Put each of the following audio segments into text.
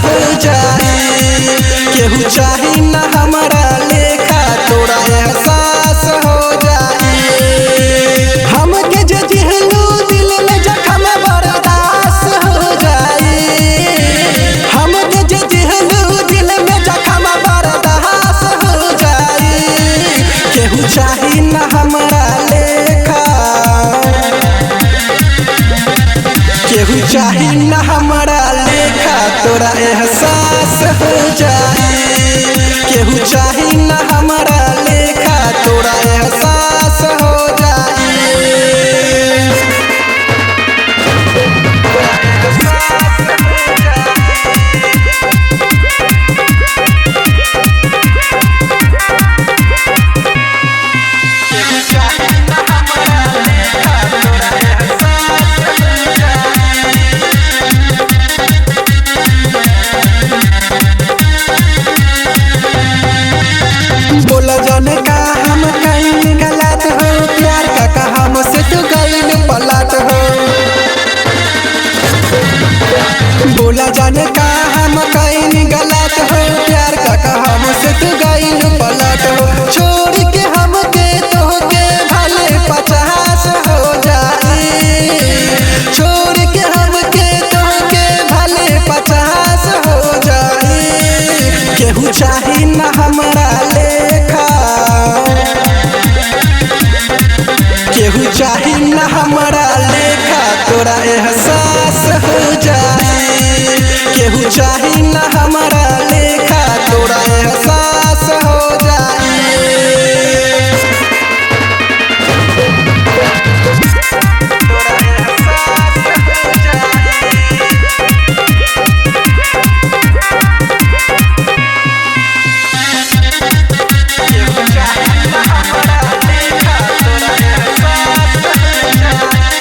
हो जाई। केहू चाही ना हमरा लेखा तोरा एहसास हो जाई। हमके जे दिहलू दिल में जख्म बर्दाश्त हो जाई। हमके जे दिहलू दिल में जख्म बर्दाश्त हो जाई। केहू चाही ना हमरा लेखा, केहू चाही ना हमरा लेखा तोरा एहसास हो जाई। केहू चाही ना हमरा लेखा तोरा एहसास हो जाई। केहू चाही ना हमरा लेखा तोरा एहसास हो जाई। बोला जाने का हम कहीं गलत हो, प्यार का कहा हमसे तू गईल पलट हो। बोला जाने का हम कहीं गलत हो, प्यार का कहा हमसे तू गईल पलट हो। छोड़ के हमके तोहके भले 50 हो जाई। छोड़ के हमके तोहके भले 50 हो जाई। केहू चाही ना हमरा लेखा, केहू चाही ना हमरा लेखा तोरा एहसास हो जाई। केहू चाही ना हमरा लेखा तोरा एहसास हो जाई। तोरा एहसास हो जाई। केहू चाही ना हमरा लेखा तोरा एहसास हो जाई।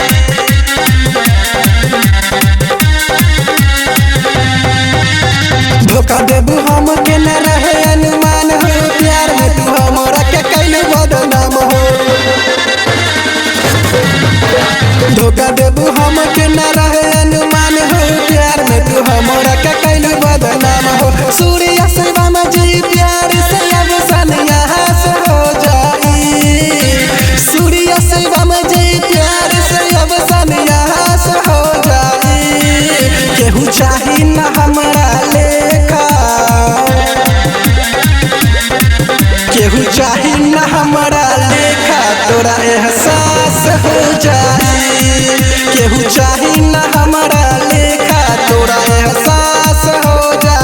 धोखा देबू हम के न रहे अनुमान हो, प्यार में तू हमरा के कैलू बदनाम हो। धोखा देबू हम के न रहे अनुमान हो, प्यार में तू हमरा के कैलू बदनाम हो। सूर्य शिवम जी प्यार से अब सन्यास हो जाई। सूर्य शिवम जी प्यार से अब सन्यास हो जाई। केहू चाही ना हमरा लेखा, केहू चाही ना हमरा लेखा तोरा एहसास हो जाई। केहू चाही ना हमरा लेखा तोरा एहसास हो जाई।